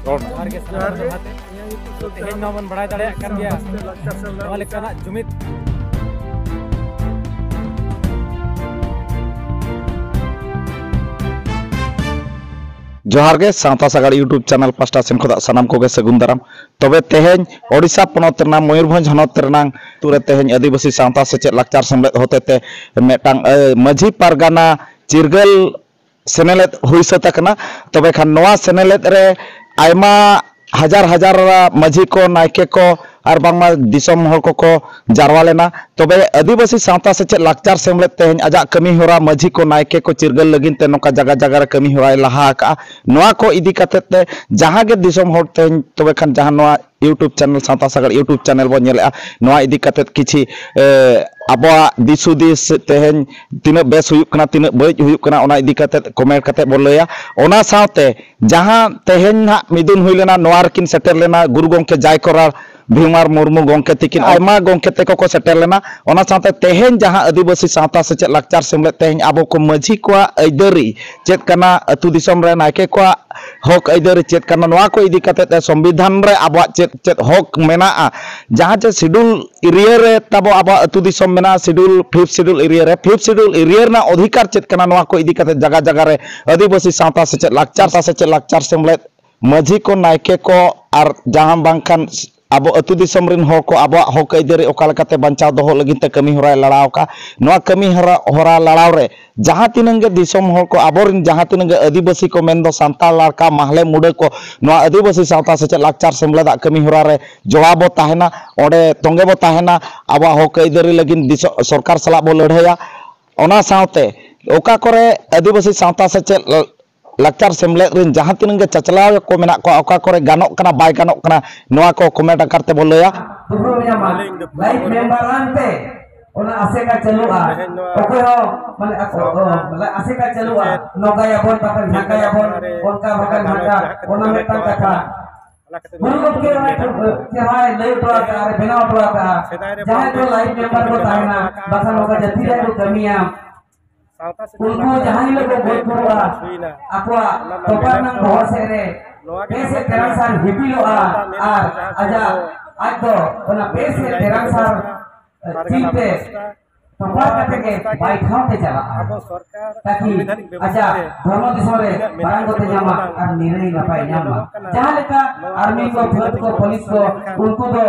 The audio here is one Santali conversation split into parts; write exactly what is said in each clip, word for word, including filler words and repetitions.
ᱡᱚᱦᱟᱨ ᱜᱮ ᱥᱟᱱᱟᱢ ᱠᱚ ᱡᱚᱦᱟᱨ ᱜᱮ᱾ ᱡᱚᱦᱟᱨ ᱜᱮ᱾ ᱛᱮᱦᱮᱧ ᱢᱟᱵᱚᱱ ᱵᱟᱲᱟᱭ ᱫᱟᱲᱮᱭᱟᱜ ᱠᱟᱱ ᱜᱮᱭᱟ ᱱᱚᱣᱟ ᱞᱮᱠᱟᱱᱟᱜ ᱡᱩᱢᱤᱫ᱾ ᱡᱚᱦᱟᱨ ᱜᱮ, ᱥᱟᱶᱛᱟ ᱥᱟᱜᱟᱲ YouTube ᱪᱮᱱᱮᱞ ᱯᱟᱥᱴᱟ ᱥᱮᱱ ᱠᱷᱚᱱᱟᱜ ᱥᱟᱱᱟᱢ ᱠᱚᱜᱮ ᱥᱟᱹᱜᱩᱱ ᱫᱟᱨᱟᱢ᱾ ᱛᱚᱵᱮ ᱛᱮᱦᱮᱧ ᱳᱰᱤᱥᱟ ᱯᱚᱱᱚᱛ ᱨᱮᱱᱟᱜ ᱢᱚᱭᱩᱨᱵᱷᱚᱸᱡᱽ ᱦᱚᱱᱚᱛ ᱨᱮᱱᱟᱝ ᱟᱹᱛᱩ ᱨᱮ ᱛᱮᱦᱮᱧ ᱟᱹᱫᱤᱵᱟᱹᱥᱤ ᱥᱟᱶᱛᱟ ᱥᱮᱪᱮᱫ ᱞᱟᱠᱪᱟᱨ ᱥᱮᱢᱞᱮᱫ ᱦᱚᱛᱮᱛᱮ ᱢᱤᱫᱴᱟᱝ, ᱮ, ᱢᱟᱹᱡᱷᱤ ᱯᱟᱨᱜᱟᱱᱟ ᱪᱤᱨᱜᱟᱹᱞ ᱥᱮᱱᱮᱞᱮᱫ ᱦᱩᱭ ᱥᱟᱹᱛ ᱟᱠᱟᱱᱟ᱾ ᱛᱚᱵᱮ ᱠᱷᱟᱱ ᱱᱚᱣᱟ ᱥᱮᱱᱮᱞᱮᱫ ᱨᱮ ᱟᱭᱢᱟ ᱦᱟᱡᱟᱨ ᱦᱟᱡᱟᱨ ᱢᱟᱹᱡᱷᱤ ᱠᱚ, ᱱᱟᱭᱠᱮ ᱠᱚ ᱟᱨ ᱵᱟᱝᱢᱟ ᱫᱤᱥᱚᱢ ᱦᱚᱲ ᱠᱚᱠᱚ ᱡᱟᱨᱣᱟ ᱞᱮᱱᱟ᱾ ᱛᱚᱵᱮ ᱟᱹᱫᱤᱵᱟᱹᱥᱤ ᱥᱟᱶᱛᱟ ᱥᱮᱪᱮᱫ ᱞᱟᱠᱪᱟᱨ ᱥᱮᱢᱞᱮᱫ ᱛᱮᱦᱮᱧ ᱟᱡᱟᱜ ᱠᱟᱹᱢᱤ ᱦᱚᱨᱟ ᱢᱟᱹᱡᱷᱤ ᱠᱚ, ᱱᱟᱭᱠᱮ ᱠᱚ ᱪᱤᱨᱜᱟᱹᱞ ᱞᱟᱹᱜᱤᱫ ᱛᱮ ᱱᱚᱝᱠᱟ ᱡᱟᱭᱜᱟ ᱡᱟᱭᱜᱟ ᱨᱮ ᱠᱟᱹᱢᱤ ᱦᱚᱨᱟᱭ ᱞᱟᱦᱟ ᱟᱠᱟᱜᱼᱟ᱾ ᱱᱚᱣᱟ ᱠᱚ ᱤᱫᱤ ᱠᱟᱛᱮᱫ ᱛᱮ ᱡᱟᱦᱟᱸ ᱜᱮ ᱫᱤᱥᱚᱢ ᱦᱚᱲ ᱛᱮᱦᱮᱧ, ᱛᱚᱵᱮ ᱠᱷᱟᱱ ᱡᱟᱦᱟᱸ ᱱᱚᱣᱟ YouTube ᱪᱮᱱᱮᱞ, ᱥᱟᱶᱛᱟ ᱥᱟᱜᱟᱲ YouTube ᱪᱮᱱᱮᱞ ᱵᱚᱱ ᱧᱮᱞᱮᱜᱼᱟ, ᱱᱚᱣᱟ ᱤᱫᱤ ᱠᱟᱛᱮᱫ ᱠᱤᱪᱷᱤ, ᱮ, ᱟᱵᱚᱣᱟᱜ ᱫᱤᱥ ᱦᱩᱫᱤᱥ ᱛᱮᱦᱮᱧ ᱛᱤᱱᱟᱹᱜ ᱵᱮᱥ ᱦᱩᱭᱩᱜ ᱠᱟᱱᱟ, ᱛᱤᱱᱟᱹᱜ ᱵᱟᱹᱲᱤᱡ ᱦᱩᱭᱩᱜ ᱠᱟᱱᱟ, ᱚᱱᱟ ᱤᱫᱤ ᱠᱟᱛᱮᱫ ᱠᱚᱢᱮᱱᱴ ᱠᱟᱛᱮᱫ ᱵᱚᱱ ᱞᱟᱹᱭᱟ᱾ ᱚᱱᱟ ᱥᱟᱶᱛᱮ ᱡᱟᱦᱟᱸ ᱛᱮᱦᱮᱧ ᱱᱟᱦᱟᱜ ᱢᱤᱫᱩᱱ ᱦᱩᱭ ᱞᱮᱱᱟ, ᱱᱚᱣᱟ ᱨᱮᱠᱤᱱ ᱥᱮᱴᱮᱨ ᱞᱮᱱᱟ ᱜᱩᱨᱩ ᱜᱚᱢᱠᱮ ᱡᱟᱭ ᱠᱚᱨᱟᱲ ᱵᱷᱤᱢᱟᱨ ᱢᱩᱨᱢᱩ ᱜᱚᱢᱠᱮ ᱛᱤᱠᱤᱱ, ᱟᱭᱢᱟ ᱜᱚᱢᱠᱮ ᱛᱮᱠᱚ ᱠᱚ ᱥᱮᱴᱮᱨ ᱞᱮᱱᱟ᱾ ᱚᱱᱟ ᱥᱟᱶᱛᱮ ᱛᱮᱦᱮᱧ ᱡᱟᱦᱟᱸ ᱟᱹᱫᱤᱵᱟᱹᱥᱤ ᱥᱟᱶᱛᱟ ᱥᱮᱪᱮᱫ ᱞᱟᱠᱪᱟᱨ ᱥᱮᱢᱞᱮᱫ ᱛᱮᱦᱮᱧ ᱟᱵᱚ ᱠᱚ ᱢᱟᱹᱡᱷᱤ ᱠᱚᱣᱟᱜ ᱟᱹᱭᱫᱟᱹᱨᱤ ᱪᱮᱫ ᱠᱟᱱᱟ, ᱟᱹᱛᱩ ᱫᱤᱥᱚᱢ ᱨᱮ ᱱᱟᱭᱠᱮ ᱠᱚᱣᱟᱜ ᱦᱚᱠ ᱟᱹᱭᱫᱟᱹᱨᱤ ᱪᱮᱫ ᱠᱟᱱᱟ, ᱱᱚᱣᱟ ᱠᱚ ᱤᱫᱤ ᱠᱟᱛᱮᱫ ᱛᱮ ᱥᱚᱝᱵᱤᱫᱷᱟᱱ ᱨᱮ ᱟᱵᱚᱣᱟᱜ ᱪᱮᱫ ᱪᱮᱫ ᱦᱚᱠ ᱢᱮᱱᱟᱜᱼᱟ, ᱡᱟᱦᱟᱸ ᱪᱮ ᱥᱤᱰᱩᱞ ᱮᱨᱤᱭᱟ ᱨᱮ ᱛᱟᱵᱚ ᱟᱵᱚᱣᱟᱜ ᱟᱹᱛᱩ ᱫᱤᱥᱚᱢ ᱢᱮᱱᱟᱜᱼᱟ, ᱥᱤᱰᱩᱞ, ᱯᱷᱤᱯᱛᱷ ᱥᱤᱰᱩᱞ ᱮᱨᱤᱭᱟ ᱨᱮ, ᱯᱷᱤᱯᱛᱷ ᱥᱤᱰᱩᱞ ᱮᱨᱤᱭᱟ ᱨᱮᱱᱟᱜ ᱚᱫᱷᱤᱠᱟᱨ ᱪᱮᱫ ᱠᱟᱱᱟ, ᱱᱚᱣᱟ ᱠᱚ ᱤᱫᱤ ᱠᱟᱛᱮᱫ ᱡᱟᱭᱜᱟ ᱡᱟᱭᱜᱟ ᱨᱮ ᱟᱹᱫᱤᱵᱟᱹᱥᱤ ᱥᱟᱶᱛᱟ ᱥᱮᱪᱮᱫ ᱞᱟᱠᱪᱟᱨ, ᱥᱮᱪᱮᱫ ᱞᱟᱠᱪᱟᱨ ᱥᱮᱢᱞᱮᱫ ᱢᱟᱹᱡᱷᱤ ᱠᱚ, ᱱᱟᱭᱠᱮ ᱠᱚ ᱟᱨ ᱡᱟᱦᱟᱸ ᱵᱟᱝᱠᱷᱟᱱ ᱟᱵᱚ ᱟᱹᱛᱩ ᱫᱤᱥᱚᱢ ᱨᱮᱱ ᱦᱚᱲ ᱠᱚ ᱟᱵᱚᱣᱟᱜ ᱦᱚᱠ ᱟᱹᱭᱫᱟᱹᱨᱤ ᱚᱠᱟ ᱞᱮᱠᱟᱛᱮ ᱵᱟᱧᱪᱟᱣ ᱫᱚᱦᱚ ᱞᱟᱹᱜᱤᱫ ᱛᱮ ᱠᱟᱹᱢᱤ ᱦᱚᱨᱟᱭ ᱞᱟᱲᱟᱣ ᱟᱠᱟᱫ᱾ ᱱᱚᱣᱟ ᱠᱟᱹᱢᱤ ᱦᱚᱨᱟ, ᱦᱚᱨᱟ ᱞᱟᱲᱟᱣ ᱨᱮ ᱡᱟᱦᱟᱸ ᱛᱤᱱᱟᱹᱜ ᱜᱮ ᱫᱤᱥᱚᱢ ᱦᱚᱲ ᱠᱚ, ᱟᱵᱚᱨᱮᱱ ᱡᱟᱦᱟᱸ ᱛᱤᱱᱟᱹᱜ ᱜᱮ ᱟᱹᱫᱤᱵᱟᱹᱥᱤ ᱠᱚ, ᱢᱮᱱᱫᱚ ᱥᱟᱱᱛᱟᱲ, ᱞᱟᱲᱠᱟ, ᱢᱟᱦᱞᱮ, ᱢᱩᱰᱟᱹ ᱠᱚ ᱱᱚᱣᱟ ᱟᱹᱫᱤᱵᱟᱹᱥᱤ ᱥᱟᱶᱛᱟ ᱥᱮᱪᱮᱫ ᱞᱟᱠᱪᱟᱨ ᱥᱮᱢᱞᱮᱫᱟᱜ ᱠᱟᱹᱢᱤ ᱦᱚᱨᱟ ᱨᱮ ᱡᱚᱲᱟᱣ ᱵᱚ ᱛᱟᱦᱮᱱᱟ, ᱚᱸᱰᱮ ᱛᱚᱸᱜᱮ ᱵᱚ ᱛᱟᱦᱮᱱᱟ, ᱟᱵᱚᱣᱟᱜ ᱦᱚᱠ ᱟᱹᱭᱫᱟᱹᱨᱤ ᱞᱟᱹᱜᱤᱫ ᱫᱤᱥᱚ-, ᱥᱚᱨᱠᱟᱨ ᱥᱟᱞᱟᱜ ᱵᱚ ᱞᱟᱹᱲᱦᱟᱹᱭᱟ᱾ ᱚᱱᱟ ᱥᱟᱶᱛᱮ ᱚᱠᱟ ᱠᱚᱨᱮ ᱟᱹᱫᱤᱵᱟᱹᱥᱤ ᱥᱟᱶᱛᱟ ᱥᱮᱪᱮᱫ ᱞᱟᱠᱪᱟᱨ ᱥᱮᱢᱞᱮᱫ ᱨᱮᱱ ᱡᱟᱦᱟᱸ ᱛᱤᱱᱟᱹᱜ ᱜᱮ ᱪᱟᱪᱞᱟᱣ ᱠᱚ ᱢᱮᱱᱟᱜ ᱠᱚᱣᱟ, ᱚᱠᱟ ᱠᱚᱨᱮ ᱜᱟᱱᱚᱜ ᱠᱟᱱᱟ, ᱵᱟᱭ ᱜᱟᱱᱚᱜ ᱠᱟᱱᱟ, ᱱᱚᱣᱟ ᱠᱚ ᱠᱚᱢᱮᱱᱴ ᱟᱠᱟᱨ ᱛᱮᱵᱚ ᱞᱟᱹᱭᱟ᱾ ᱯᱩᱨᱟᱹ ᱧᱟᱢᱟ᱾ ᱞᱟᱭᱤᱵᱷ ᱢᱮᱢᱵᱟᱨ ᱟᱱ ᱯᱮ, ᱚᱱᱟ ᱟᱥᱮᱠᱟ ᱪᱟᱹᱞᱩᱜᱼᱟ᱾ ᱛᱮᱦᱮᱧ ᱱᱚᱣᱟ ᱚᱠᱚᱭ ᱦᱚᱸ, ᱢᱟᱱᱮ, ᱟᱠᱚ, ᱥᱟᱶᱛᱟ ᱚ, ᱵᱚᱞᱮ, ᱟᱥᱮᱠᱟ ᱪᱟᱹᱞᱩᱜᱼᱟ᱾ ᱥᱮᱪᱮᱫ ᱱᱚᱝᱠᱟᱭᱟᱵᱚᱱ, ᱵᱟᱠᱷᱟᱱ ᱪᱤᱱᱛᱟᱹ ᱱᱷᱟᱝᱠᱟᱭᱟᱵᱚᱱ, ᱵᱷᱟᱵᱽᱱᱟ ᱨᱮ ᱚᱱᱠᱟ ᱵᱟᱠᱷᱟᱱ ᱡᱟᱦᱟᱸ ᱱᱷᱟᱝᱠᱟ, ᱜᱟᱞᱚᱪ ᱡᱟᱦᱟᱸ ᱠᱟᱛᱮ ᱚᱱᱟ ᱢᱤᱫᱴᱟᱝ ᱪᱟᱞᱟᱜ ᱠᱟᱛᱷᱟ᱾ ᱠᱟᱱᱟ, ᱚᱱᱟ ᱠᱷᱟᱹᱛᱤᱨ ᱜᱩᱨᱩ ᱜᱚᱢᱠᱮ ᱚᱱᱟ ᱪᱮᱦᱨᱟᱭ ᱞᱟᱹᱭ ᱦᱚᱴᱚ ᱟᱠᱟᱫᱼᱟ, ᱟᱨ ᱵᱮᱱᱟᱣ ᱦᱚᱴᱚ ᱟᱠᱟᱫᱼᱟ᱾ ᱥᱮᱫᱟᱭ ᱨᱮ ᱡᱟᱦᱟᱸᱭ ᱵᱟᱝ ᱠᱚ ᱞᱟᱭᱤᱵᱷ ᱢᱮᱢᱵᱟᱨ ᱠᱚ ᱵᱮᱱᱟᱣ ᱛᱟᱦᱮᱱᱟ, ᱟᱠᱟᱫ ᱵᱟᱠᱷᱟᱱ ᱥᱟᱶᱛᱟ ᱱᱚᱝᱠᱟ ᱡᱟᱹᱛᱤ ᱥᱮᱪᱮᱫ ᱨᱮᱭᱟᱜ ᱠᱚ ᱠᱟᱹᱢᱤᱭᱟ᱾ ᱥᱟᱶᱛᱟ ᱥᱮᱪᱮᱫ ᱩᱱᱠᱩ ᱞᱟᱠᱪᱟᱨ ᱡᱟᱦᱟᱸ ᱦᱤᱞᱳᱜ ᱠᱚ ᱜᱚᱡ ᱜᱩᱨᱩᱜᱼᱟ, ᱦᱩᱭᱱᱟ᱾ ᱟᱠᱚᱣᱟᱜ ᱚᱱᱟ ᱨᱮᱱᱟᱜ ᱛᱚᱯᱟ ᱢᱮᱱᱮᱛ ᱨᱮᱱᱟᱜ ᱫᱚ ᱵᱚᱦᱚᱜ ᱥᱮᱫ ᱨᱮ ᱯᱮ ᱥᱮᱫ ᱛᱮᱨᱟᱝ ᱥᱟᱨ ᱦᱤᱯᱤᱞᱚᱜᱼᱟ ᱟᱨ ᱟᱡᱟᱜ, ᱟᱡ ᱫᱚ ᱚᱱᱟ ᱯᱮ ᱥᱮᱫ ᱛᱮᱨᱟᱝ ᱥᱟᱨ ᱪᱤᱱ ᱛᱮ ᱛᱚᱯᱟ ᱠᱟᱛᱮ ᱜᱮ ᱵᱟᱭ ᱴᱷᱟᱶ ᱛᱮ ᱪᱟᱞᱟᱜᱼᱟ᱾ ᱛᱟᱠᱤ ᱟᱡᱟᱜ ᱫᱷᱚᱨᱢᱚ ᱫᱤᱥᱚᱢ ᱨᱮ ᱢᱟᱨᱟᱝ ᱜᱚᱛᱮ ᱧᱟᱢᱟ ᱟᱨ ᱱᱤᱨᱟᱹᱭ ᱱᱟᱯᱟᱭ ᱧᱟᱢ ᱢᱟ᱾ ᱡᱟᱦᱟᱸ ᱞᱮᱠᱟ ᱟᱨᱢᱤ ᱠᱚ, ᱯᱷᱟᱹᱫ ᱠᱚ, ᱯᱩᱞᱤᱥ ᱠᱚ, ᱩᱱᱠᱩ ᱫᱚ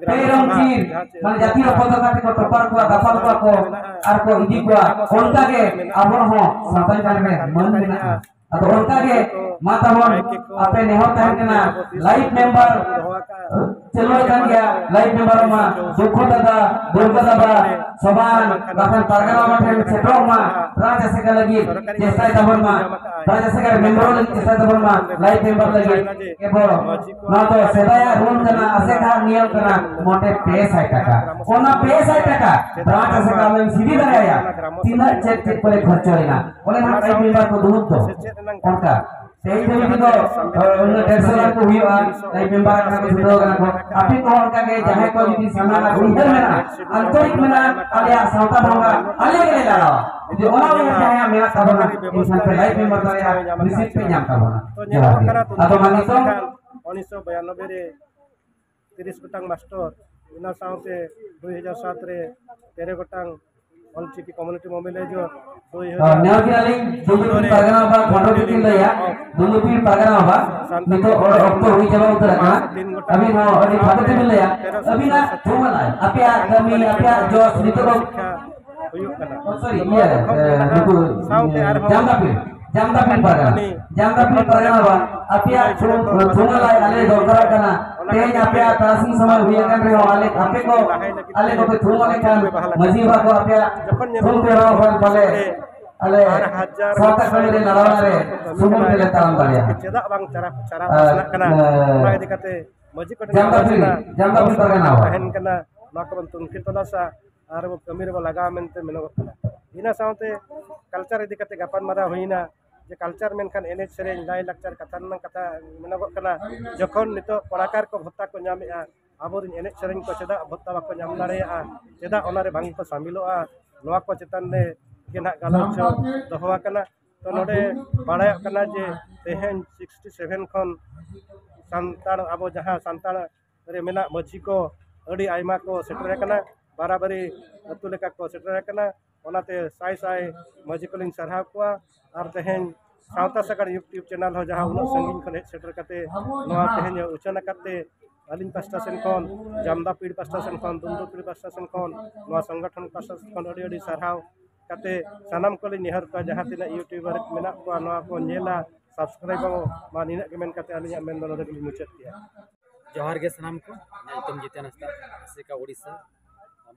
ᱯᱮ ᱨᱚᱝ ᱪᱤᱨ, ᱢᱟᱱᱮ ᱡᱟᱹᱛᱤᱭᱚ ᱯᱚᱛᱟᱠᱟ ᱛᱮᱠᱚ ᱴᱚᱯᱟᱨ ᱠᱚᱣᱟ, ᱫᱟᱯᱟᱞ ᱠᱚᱣᱟ ᱠᱚ ᱟᱨ ᱠᱚ ᱤᱫᱤ ᱠᱚᱣᱟ᱾ ᱚᱱᱠᱟ ᱜᱮ ᱟᱵᱚ ᱦᱚᱸ ᱥᱟᱱᱛᱟᱲ ᱪᱮᱛᱟᱱ ᱨᱮ ᱢᱟᱹᱱ ᱢᱮᱱᱟᱜᱼᱟ᱾ ᱟᱫᱚ ᱚᱱᱠᱟ ᱜᱮ ᱢᱟ ᱛᱟᱵᱚᱱ ᱟᱯᱮ ᱱᱮᱦᱚᱨ ᱛᱟᱦᱮᱸ ᱠᱟᱱᱟ, ᱞᱟᱭᱤᱵᱷ ᱢᱮᱢᱵᱟᱨ ᱪᱟᱹᱞᱩ ᱟᱠᱟᱱ ᱜᱮᱭᱟ, ᱞᱟᱭᱤᱵᱷ ᱢᱮᱢᱵᱟᱨ ᱢᱟ ᱫᱩᱠᱷᱩ ᱫᱟᱫᱟ, ᱫᱩᱨᱜᱟ ᱫᱟᱫᱟ, ᱥᱚᱢᱟᱱ ᱵᱟᱠᱷᱟᱱ ᱯᱟᱨᱜᱟᱱᱟ ᱵᱟᱵᱟ ᱴᱷᱮᱱ ᱥᱮᱴᱮᱨᱚᱜ ᱢᱟ, ᱵᱨᱟᱧᱪ ᱟᱥᱮᱠᱟ ᱞᱟᱹᱜᱤᱫ ᱪᱮᱥᱴᱟᱭ ᱛᱟᱵᱚᱱ ᱢᱟ, ᱵᱨᱟᱧᱪ ᱟᱥᱮᱠᱟ ᱨᱮ ᱢᱮᱢᱵᱟᱨ ᱞᱟᱹᱜᱤᱫ ᱪᱮᱥᱴᱟᱭ ᱛᱟᱵᱚᱱ ᱢᱟ, ᱞᱟᱭᱤᱵᱷ ᱢᱮᱢᱵᱟᱨ ᱞᱟᱹᱜᱤᱫ᱾ ᱠᱮᱵᱚᱞ ᱱᱚᱣᱟ ᱫᱚ ᱥᱮᱫᱟᱭᱟᱜ ᱨᱩᱞ ᱠᱟᱱᱟ, ᱟᱥᱮᱠᱟ ᱱᱤᱭᱚᱢ ᱠᱟᱱᱟ, ᱢᱚᱴᱮ ᱯᱮ ᱥᱟᱭ ᱴᱟᱠᱟ᱾ ᱚᱱᱟ ᱯᱮ ᱥᱟᱭ ᱴᱟᱠᱟ ᱵᱨᱟᱧᱪ ᱟᱥᱮᱠᱟ ᱟᱢᱮᱢ ᱥᱤᱫᱤ ᱫᱟᱲᱮᱭᱟᱭᱟ᱾ ᱛᱤᱱᱟᱹᱜ ᱪᱮᱫ ᱪᱮᱫ ᱠᱚᱨᱮ ᱠᱷᱚᱨᱪᱟ ᱞᱮᱱᱟ, ᱚᱱᱮ ᱱᱟᱦᱟᱜ ᱞᱟᱭᱤᱵᱷ ᱢᱮᱢᱵᱟᱨ ᱠᱚ ᱫᱩᱲᱩᱵ ᱫᱚ ᱚᱱᱠᱟ᱾ ᱛᱮᱦᱮᱧ ᱫᱷᱟᱹᱵᱤᱡ ᱫᱚ, ᱮ, ᱩᱱᱟᱹᱜ ᱰᱮᱲᱥᱚ ᱜᱟᱱ ᱠᱚ ᱦᱩᱭᱩᱜᱼᱟ, ᱞᱟᱭᱤᱵᱷ ᱢᱮᱢᱵᱟᱨ ᱠᱟᱱᱟ ᱠᱚ, ᱪᱷᱩᱴᱟᱹᱣ ᱠᱟᱱᱟ ᱠᱚ᱾ ᱟᱯᱮ ᱠᱚᱦᱚᱸ ᱚᱱᱠᱟ ᱜᱮ ᱡᱟᱦᱟᱸᱭ ᱠᱚ ᱡᱩᱫᱤ ᱥᱟᱱᱟ ᱟᱨ ᱩᱭᱦᱟᱹᱨ ᱢᱮᱱᱟᱜᱼᱟ, ᱟᱱᱛᱚᱨᱤᱠ ᱢᱮᱱᱟᱜᱼᱟ, ᱟᱞᱮᱭᱟᱜ ᱥᱟᱶᱛᱟ ᱵᱚᱸᱜᱟ ᱟᱞᱮ ᱜᱮᱞᱮ ᱞᱟᱲᱟᱣᱟ᱾ ᱡᱩᱫᱤ ᱚᱱᱟ ᱩᱭᱦᱟᱹᱨ ᱡᱟᱦᱟᱸᱭᱟᱜ ᱢᱮᱱᱟᱜ ᱛᱟᱵᱚᱱᱟ, ᱮᱱᱠᱷᱟᱱ ᱯᱮ ᱞᱟᱭᱤᱵᱷ ᱢᱮᱢᱵᱟᱨ ᱫᱟᱲᱮᱭᱟᱜᱼᱟ, ᱨᱤᱥᱤᱵᱷ ᱯᱮ ᱧᱟᱢ ᱛᱟᱵᱚᱱᱟ᱾ ᱡᱚᱦᱟᱨ ᱜᱮ᱾ ᱟᱫᱚ ᱢᱟ ᱱᱤᱛᱚᱝ ᱩᱱᱤᱥᱥᱚ ᱵᱟᱭᱟᱱᱚᱵᱵᱳᱭ ᱨᱮ ᱛᱤᱨᱤᱥ ᱜᱚᱴᱟᱝ ᱢᱟᱥᱴᱚᱨ, ᱚᱱᱟ ᱥᱟᱶᱛᱮ ᱫᱩᱭ ᱦᱟᱡᱟᱨ ᱥᱟᱛ ᱨᱮ ᱛᱮᱨᱚ ᱜᱚᱴᱟᱝ ᱚᱞᱪᱤᱠᱤ ᱠᱚᱢᱤᱭᱩᱱᱤᱴᱤ ᱢᱚᱵᱤᱞᱟᱭᱤᱡᱚᱨ, ᱫᱩᱭ ᱦᱟᱡᱟᱨ ᱱᱮᱦᱚᱨ ᱠᱮᱫᱟᱞᱤᱧ, ᱫᱩᱱᱫᱩᱯᱤ ᱯᱟᱨᱜᱟᱱᱟ ᱵᱟᱵᱟ ᱠᱷᱚᱸᱰᱚ ᱵᱤᱴᱤᱱ ᱞᱟᱹᱭᱟ, ᱫᱩᱱᱫᱩᱯᱤ ᱯᱟᱨᱜᱟᱱᱟ ᱵᱟᱵᱟ, ᱱᱤᱛᱚᱜ ᱚᱠᱛᱚ ᱦᱩᱭ ᱪᱟᱵᱟ ᱩᱛᱟᱹᱨ ᱟᱠᱟᱱᱟ᱾ ᱟᱹᱵᱤᱱ ᱦᱚᱸ ᱟᱹᱰᱤ ᱯᱷᱟᱹᱜᱩ ᱛᱮᱵᱤᱱ ᱞᱟᱹᱭᱟ, ᱟᱹᱵᱤᱱᱟᱜ ᱛᱷᱩᱢᱟᱞᱟᱭ, ᱟᱯᱮᱭᱟᱜ ᱠᱟᱹᱢᱤ, ᱟᱯᱮᱭᱟᱜ ᱡᱚᱥ ᱱᱤᱛᱚᱜ ᱫᱚ ᱦᱩᱭᱩᱜ ᱠᱟᱱᱟ᱾ Oh, sorry, ᱤᱭᱟᱹ, ᱮ, ᱱᱩᱠᱩ, ᱥᱟᱶᱛᱮ ᱮ, ᱟᱨᱦᱚᱸ ᱡᱟᱢᱫᱟᱯᱤ, ᱡᱟᱢᱫᱟᱯᱤ ᱯᱟᱨᱜᱟᱱᱟ, ᱡᱟᱢᱫᱟᱯᱤ ᱯᱟᱨᱜᱟᱱᱟ ᱵᱟᱝ, ᱟᱯᱮᱭᱟᱜ ᱛᱷᱩ-, ᱛᱷᱩᱢᱟᱞᱟᱭ ᱟᱞᱮ ᱫᱚᱨᱠᱟᱨᱚᱜ ᱠᱟᱱᱟ᱾ ᱛᱮᱦᱮᱧ ᱟᱯᱮᱭᱟᱜ ᱛᱟᱨᱟᱥᱤᱧ ᱥᱚᱢᱚᱭ ᱦᱩᱭ ᱟᱠᱟᱱ ᱨᱮᱦᱚᱸ, ᱟᱞᱮ, ᱟᱯᱮ ᱠᱚ, ᱟᱞᱮ ᱠᱚᱯᱮ ᱛᱷᱩᱢ ᱟᱞᱮ ᱠᱷᱟᱱ, ᱢᱟᱹᱡᱷᱤ ᱵᱟᱵᱟ ᱠᱚ ᱟᱯᱮᱭᱟᱜ ᱛᱷᱩᱢ ᱯᱮ ᱮᱢᱟ ᱠᱚ ᱠᱷᱟᱱ ᱯᱟᱞᱮ ᱟᱞᱮ ᱥᱟᱶᱛᱟ ᱠᱟᱹᱢᱤ ᱨᱮ ᱞᱟᱲᱟᱣ ᱨᱮ ᱥᱩᱢᱩᱝ ᱛᱮᱞᱮ ᱛᱟᱲᱟᱢ ᱫᱟᱲᱮᱭᱟᱜᱼᱟ᱾ ᱪᱮᱫᱟᱜ ᱵᱟᱝ ᱪᱟᱨᱟ, ᱪᱟᱨᱟ ᱟᱨ, ᱯᱟᱥᱱᱟᱜ ᱠᱟᱱᱟ? ᱮ, ᱚᱱᱟ ᱤᱫᱤ ᱠᱟᱛᱮ ᱢᱟᱹᱡᱷᱤ ᱠᱚᱴᱷᱮᱱ ᱡᱟᱢᱫᱟᱯᱤ, ᱜᱟᱞᱚᱪ ᱨᱮᱱᱟᱜ ᱡᱟᱢᱫᱟᱯᱤ ᱯᱟᱨᱜᱟᱱᱟ ᱵᱟᱝ ᱛᱟᱦᱮᱱ ᱠᱟᱱᱟ, ᱱᱚᱣᱟ ᱠᱚᱵᱚᱱ ᱛᱩᱱᱠᱷᱤ ᱛᱚᱞᱟᱥᱟ ᱟᱨ ᱟᱵᱚ ᱠᱟᱹᱢᱤ ᱨᱮᱵᱚ ᱞᱟᱜᱟᱣᱟ ᱢᱮᱱᱛᱮ ᱢᱮᱱᱚᱜᱚᱜ ᱠᱟᱱᱟ᱾ ᱤᱱᱟᱹ ᱥᱟᱶᱛᱮ ᱠᱟᱞᱪᱟᱨ ᱤᱫᱤ ᱠᱟᱛᱮ ᱜᱟᱯᱟᱞᱢᱟᱨᱟᱣ ᱦᱩᱭᱱᱟ, ᱡᱮ ᱠᱟᱞᱪᱟᱨ ᱢᱮᱱᱠᱷᱟᱱ ᱮᱱᱮᱡ ᱥᱮᱨᱮᱧ, ᱞᱟᱭᱼᱞᱟᱠᱪᱟᱨ ᱠᱟᱛᱷᱟ ᱨᱮᱱᱟᱜ ᱠᱟᱛᱷᱟ ᱢᱮᱱᱚᱜᱚᱜ ᱠᱟᱱᱟ᱾ ᱡᱚᱠᱷᱚᱱ ᱱᱤᱛᱚᱜ ᱠᱚᱲᱟᱠᱟᱨ ᱠᱚ ᱵᱷᱚᱛᱟ ᱠᱚ ᱧᱟᱢᱮᱜᱼᱟ, ᱟᱵᱚᱨᱮᱱ ᱮᱱᱮᱡ ᱥᱮᱨᱮᱧ ᱠᱚ ᱪᱮᱫᱟᱜ ᱵᱷᱚᱛᱟ ᱵᱟᱠᱚ ᱧᱟᱢ ᱫᱟᱲᱮᱭᱟᱜᱼᱟ, ᱪᱮᱫᱟᱜ ᱚᱱᱟᱨᱮ ᱵᱟᱝ ᱠᱚ ᱥᱟᱢᱤᱞᱚᱜᱼᱟ, ᱱᱚᱣᱟ ᱠᱚ ᱪᱮᱛᱟᱱ ᱨᱮ ᱜᱮ ᱱᱟᱦᱟᱜ ᱜᱟᱞᱚᱪ ᱫᱚᱦᱚ ᱟᱠᱟᱱᱟ᱾ ᱛᱚ ᱱᱚᱰᱮ ᱵᱟᱲᱟᱭᱚᱜ ᱠᱟᱱᱟ ᱡᱮ ᱛᱮᱦᱮᱧ ᱥᱤᱠᱥᱴᱤ ᱥᱮᱵᱷᱮᱱ ᱠᱷᱚᱱ ᱥᱟᱱᱛᱟᱲ, ᱟᱵᱚ ᱡᱟᱦᱟᱸ ᱥᱟᱱᱛᱟᱲ ᱨᱮ ᱢᱮᱱᱟᱜ ᱢᱟᱹᱡᱷᱤ ᱠᱚ ᱟᱹᱰᱤ ᱟᱭᱢᱟ ᱠᱚ ᱥᱮᱴᱮᱨ ᱟᱠᱟᱱᱟ, ᱵᱟᱨᱟᱵᱟᱨᱤ ᱟᱹᱛᱩ ᱞᱮᱠᱟ ᱠᱚ ᱥᱮᱴᱮᱨ ᱟᱠᱟᱱᱟ᱾ ᱚᱱᱟᱛᱮ ᱥᱟᱭ ᱥᱟᱭ ᱢᱟᱹᱡᱷᱤ ᱠᱚᱞᱤᱧ ᱥᱟᱨᱦᱟᱣ ᱠᱚᱣᱟ᱾ ᱟᱨ ᱛᱮᱦᱮᱧ ᱥᱟᱶᱛᱟ ᱥᱟᱜᱟᱲ YouTube ᱪᱮᱱᱮᱞ ᱦᱚᱸ ᱡᱟᱦᱟᱸ ᱩᱱᱟᱹᱜ ᱥᱟᱺᱜᱤᱧ ᱠᱷᱚᱱ ᱦᱮᱡ ᱥᱮᱴᱮᱨ ᱠᱟᱛᱮ ᱱᱚᱣᱟ ᱛᱮᱦᱮᱧ ᱩᱪᱷᱟᱹᱱ ᱟᱠᱟᱫ ᱛᱮ ᱟᱹᱞᱤᱧ ᱯᱟᱥᱴᱟ ᱥᱮᱱ ᱠᱷᱚᱱ, ᱡᱟᱢᱫᱟ ᱯᱤᱲ ᱯᱟᱥᱴᱟ ᱥᱮᱱ ᱠᱷᱚᱱ, ᱫᱩᱢᱫᱩ ᱯᱤᱲ ᱯᱟᱥᱴᱟ ᱥᱮᱱ ᱠᱷᱚᱱ, ᱱᱚᱣᱟ ᱥᱚᱝᱜᱚᱴᱷᱚᱱ ᱯᱟᱥᱴᱟ ᱥᱮᱱ ᱠᱷᱚᱱ ᱟᱹᱰᱤ ᱟᱹᱰᱤ ᱥᱟᱨᱦᱟᱣ ᱠᱟᱛᱮ ᱥᱟᱱᱟᱢ ᱠᱚᱞᱤᱧ ᱱᱮᱦᱚᱨ ᱠᱚᱣᱟ, ᱡᱟᱦᱟᱸ ᱛᱤᱱᱟᱹᱜ YouTuber ᱢᱮᱱᱟᱜ ᱠᱚᱣᱟ ᱱᱚᱣᱟ ᱠᱚ ᱧᱮᱞᱟ, subscribe ᱟᱵᱚ ᱢᱟ᱾ ᱱᱤᱱᱟᱹᱜ ᱜᱮ ᱢᱮᱱ ᱠᱟᱛᱮ ᱟᱹᱞᱤᱧᱟᱜ ᱢᱮᱱ ᱫᱚ ᱱᱚᱰᱮ ᱜᱮᱞᱤᱧ ᱢᱩᱪᱟᱹᱫ ᱠᱮᱜᱼᱟ᱾ ᱡᱚᱦᱟᱨ ᱜᱮ ᱥᱟᱱᱟᱢ ᱠᱚ, ᱤᱧ ᱧᱩᱛᱩᱢ ᱡᱤᱛᱮᱱ ᱦᱟᱸᱥᱫᱟ, ᱟᱥᱮᱠᱟ ᱳᱰᱤᱥᱟ,